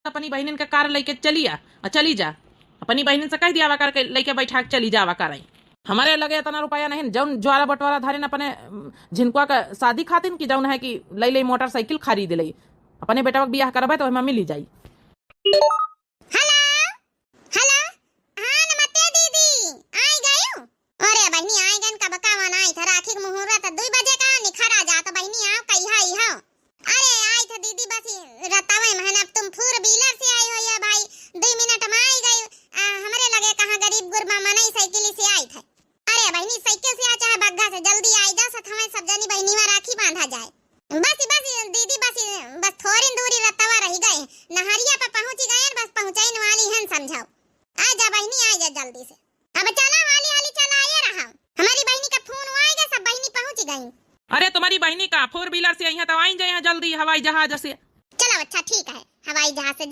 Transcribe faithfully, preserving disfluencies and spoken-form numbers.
अपनी बहिनिन का कार लइके चली आ, आ चली जा। अपनी बहिनिन से कहि दिया आवा करके लइके बैठा के चली जावा करइ। हमरे लगे एतना रुपया नहीं, जउन ज्वाला बटवाला धारिन अपने, उम, झिनकुआ का शादी खातिन कि जउन है कि लइ लइ मोटरसाइकिल खरीद लइ। अपने बेटवा के बियाह करबे तो ओहिमा मिली जाई। हेलो, हेलो, हाँ नमस्ते दीदी, आइ गयू? अरे बहिनी, आइ गयन, कब का वन आइ था, राखी के मुहूर्त दुइ बजे का निखरा जात बहिनी, आव कहिया आई हो? अरे आई था दीदी, बस रतवे महन अब तुम four wheeler से आई हो या भाई, दुइ मिनट में आइ गयू। आ, हमरे लगे कहाँ गरीब गुरबा मनई साइकिल से आई था। अरे बहिनी, साइकिल से आ चाहे बग्घा से, जल्दी आइ जा, सथवे सब जनी बहिनी में राखी बांधा जाए। बस, बस दीदी, बस, बस थोड़ी दूरी रतवा रहि गए, नहरिया पे पहुँची गए, बस पहुँचइन वाली हन, समझाओ। आइ जा बहिनी, आइ जा जल्दी से। अब चला, हाली हाली चला, आइए रहा। हमरी बहिनी का फोन आइगा, सब बहिनी पहुँची गई। अरे तुम्हरी बहिनी का four wheeler से अइहैं तो आइन जाइहैं जल्दी हवाई जहाज से। चलो अच्छा ठीक है, हवाई जहाज से